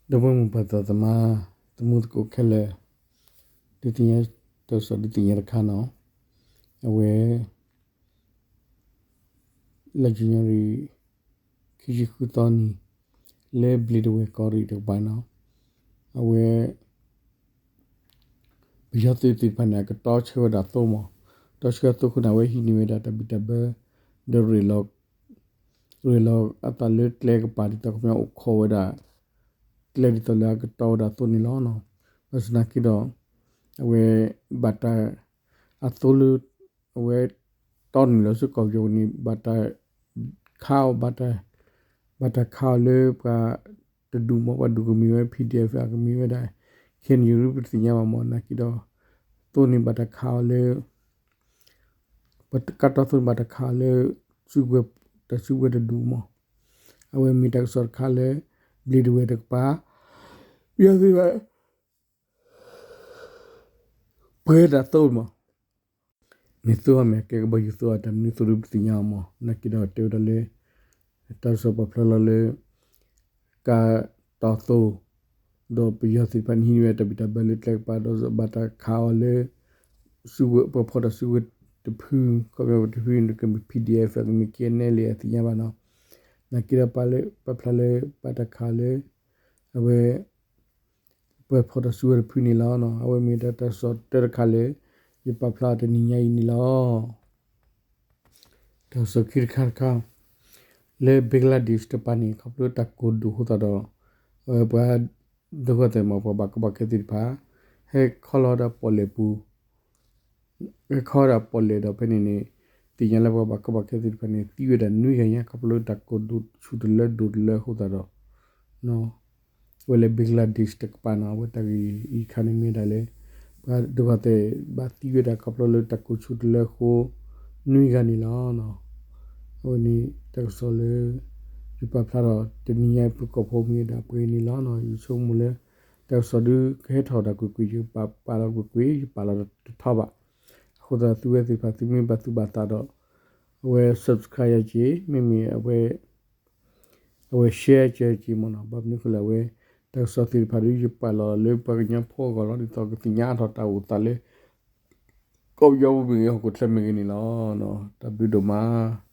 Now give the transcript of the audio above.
ဒီပုၢ်ဝဲၢ်မိၢ်ပၢ်သးသမါ သမူသကိးခဲလၢာ်, ဒုးသ့ၣ်ညါ, တၢ်ကစီၣ်ဒုးသ့ၣ်ညါတခါနီၤ, အဝဲ လါယနူၤအါရံၤ ခံဆံဃုသီနံၤ လၢဘျံးဒဝဲၢ်ကီၢ်ရ့ၣ်တကပၤနီၤ, အဝဲ ပယီၤသုးသ့ၣ်တဖၣ်န့ၣ် အကတီဆၢဝဲဒၣ်သိမး, တီဆၢသိဃုာ်န့ၣ် အဝဲဟံးန့ၢ်ဝဲဒၣ်တၢ်ဘံၣ်တၢ်ဘၢ ဒီး ရ့ၣ်လီၤအသးလၢကျဲကပၤဒ်သိးကမ့ၢ်အိၣ်ခိးဝဲဒၣ် ကျဲဒ်သိးလၢအကတီဝဲဒၣ်သိန့ၣ်လီၤ. ဘၣ်ဆၣ်သနာ်က့ဒီး အဝဲ ဘၣ်တၢ် အသိလၢ အဝဲ တီနုာ်လီၤဆူကီၢ်ပယီၤန့ၣ် ဘၣ်တၢ်ခးအီၤ ဘၣ်တၢ်ခးအီၤလၢပှၤတဒူၣ်မး, ပှၤဒူၣ်ကမ့ၢ်ဝဲ PDF အကမ့ၢ်ဝဲဒၣ် ခဲအံၤပတသ့ၣ်ညါဘၣ်မး, နာ်က့ဒီး သိန့ၣ်ဘၣ်တၢ်ခးအီၤလၢ ပကတီၢ်သိန့ၣ်ဘၣ်တၢ်ခးအီၤလၢ စုကဝဲၤ တၢ်စုကဝဲၤတဒူၣ်မး, အဝဲမ့ၢ်တၢ်ကစီၣ်တခါလၢ ဘျံးဒဝဲၢ်တကပၤ ပယီၤသုးဘၣ် ပှဲၤတၢ်သိမး, မ့ၢ်သိအီၤမ့ၢ်အကဲကဘီယူၤသိအီၤတၢ်မနုၤသိဒုးပတသ့ၣ်ညါအီၤမး, နာ်က့ဒီးတဲဝဲဒၣ်လၢ တၢ်ကစီၣ်ပာ်ဖျါလီၤလၢ ကတီၢ်သိ ဒီးပယီၤသ့ၣ်တဖၣ်န့ၣ်ဟံးန့ၢ်ဝဲတၢ်ဘံၣ်တၢ်ဘၢလၢကျဲကပၤဒီးဘၣ်တၢ်ခးအီၤလၢ စုကဝဲၤ ပှၤဖီၣ်တၢ်စုကဝဲၤတဖု ခီပညီတဖုန့ၣ်ကမ့ၢ် PDF ကမ့ၢ် KNLA အသ့ၣ်ညါဘၣ်နီၤ, နာ်က့ဒီးပာ်ဖျါလၢ ဘၣ်တၢ်ခးအီၤလၢ အဝဲ ပှၤဖီၣ်တၢ်စုကဝဲၤတဖုန့ၣ်လီၤ. အဝဲမ့ၢ်ဒၣ်တၢ်ကစီၣ်တၢတခါလၢ ယပာ်ဖျါတနံၤညါအံၤန့ၣ်လီၤ. တၢ်ကစီၣ်ခံတခါတခါ လၢ Bangladesh တကပၤန့ၣ် ခီဖျိတၢ်ကိၢ်ဒိၣ်အဃိသတးဒီး အဝဲပှၤ ဒုက္ခသည် မ့ၢ်ပှၤဘၣ်ကီဘၣ်ခဲသ့ၣ်တဖၣ် ဟဲခီလီၤဝဲဒၣ်ပီၣ်လဲၣ်ပူၤ ဟဲခီဝဲဒၣ်ပီၣ်လဲၣ်ဒီးဖဲန့ၣ်န့ၣ် သ့ၣ်ညါလၢပှၤဘၣ်ကီဘၣ်ခဲသ့ၣ်တဖၣ်န့ၣ် သံဝဲဒၣ်နွံဂၤညါ ခီဖျိလၢတၢ်ကိၢ်ဒိၣ်ဆူၣ်တလၢဒိၣ်တလၢအဃိသတးဒီး အဝဲလၢ Bangladesh တကပၤနီၤ အဝဲတၢ်ဂ့ၢ်အံၤတခါန့ၣ်မ့ၢ်ဒၣ်လၢ ပှၤဒုက္ခသည် ဘၣ်သံဝဲဒၣ်ခီဖျိလၢတၢ်ကိၢ်ဆူၣ်တလၢအဃိ နွံဂၤန့ၣ်လီၤ. အဝဲန့ၣ်တၢ်ကစီၣ်လၢ ယပာ်ဖျါဒီးတနံၤညါအံၤ ပူၤကီၢ်ဖိမ့ၢ်ဝဲဒၣ်ပှဲၤန့ၣ်လီၤ. ယဆိကမိၣ်လၢ တၢ်ကစီၣ်ဒုးကဟဲထီၣ်ဒၣ်ကွ့ၢ်ကွ့ၢ် ယပာ်ပာ်လီၤကွ့ၢ်ကွ့ၢ် ယပာ်လီၤတထီဘၣ်. အဃိသတးသုဝဲသ့ၣ်တဖၣ် သုမ့ၢ်ဘၣ်သူၣ်ဘၣ်သးဒီး အဝဲ subscribe ယၤက့ၤ မ့မ့ၢ်အဝဲ အဝဲ share က့ၤမ့ၢ်နီၤ, ဘၣ်မနုၤဃိလဲၣ် အဝဲ တၢ်ကစီၣ်သ့ၣ်တဖၣ်ဒီး ယပာ်လီၤလၢပှၤကညီဖိအဂီၢ်လီၤ ဒ်သိးကသ့ၣ်ညါအါထီၣ်တၢ်အိၣ်သးလၢ ကီၢ်ပယီၤပူၤမ့ၢ်ဂ့ၤ ဟီၣ်ခိၣ်ချၢမ့ၢ်ဂ့ၤန့ၣ်လီၤ. တၢ်ဘျုးဒိၣ်မး.